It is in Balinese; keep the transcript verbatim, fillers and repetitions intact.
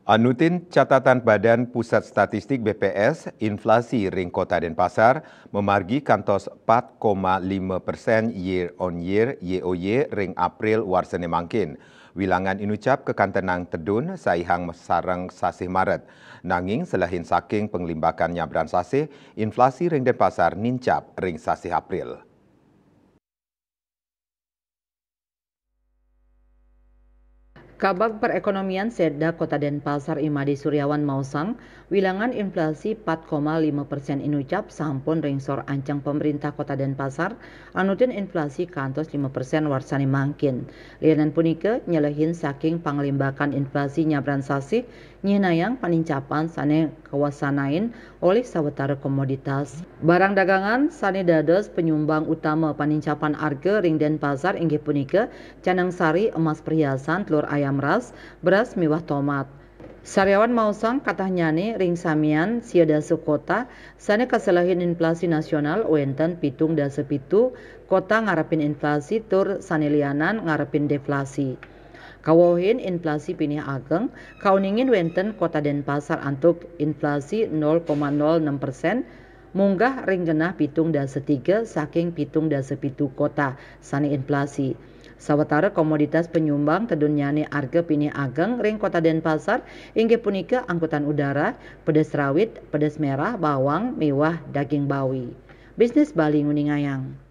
Anutin catatan Badan Pusat Statistik, B P S, inflasi ring Kota Denpasar mamargi kantos pat koma lima persen year on year, Y O Y, ring April warsane mangkin. Wilangan inucap kakantenang tedun saihang sareng sasih Maret. Nanging selehin saking panglimbakan nyabran sasih, inflasi ring Denpasar nincap ring sasih April. Kabag Perekonomian Setda Kota Denpasar, I Made Suryawan maosang, wilangan inflasi pat koma lima persen inucap sampun ring sor anceng pemerintah Kota Denpasar, anutin inflasi kantos lima persen warsane mangkin. Lianan punika, nyelehin saking panglimbakan inflasi nyabran sasih, nyihnayang panincapan sane kawasanain olih sawatara komoditas. Barang dagangan sane dados panyumbang utama panincapan arga ring Denpasar inggih punika canang sari, emas perhiasan, telur ayam ras, beras miwah tomat. Suryawan maosang katahnyane ring samian sia dasa kota sane kaselehin inflasi nasional wenten pitung dasa pitu kota ngarepin inflasi tur sane lianan ngarepin deflasi. Kawehin inflasi pinih ageng, kauningin wenten Kota Denpasar antuk inflasi nol koma nol enam persen, munggah ring genah pitung dasa tiga saking pitung dasa pitu kota sane inflasi. Sawatara komoditas panyumbang tedunnyane arga pinih ageng ring Kota Denpasar inggih punika angkutan udara, pedes rawit, pedes merah, bawang, miwah daging bawi. Bisnis Bali nguningayang.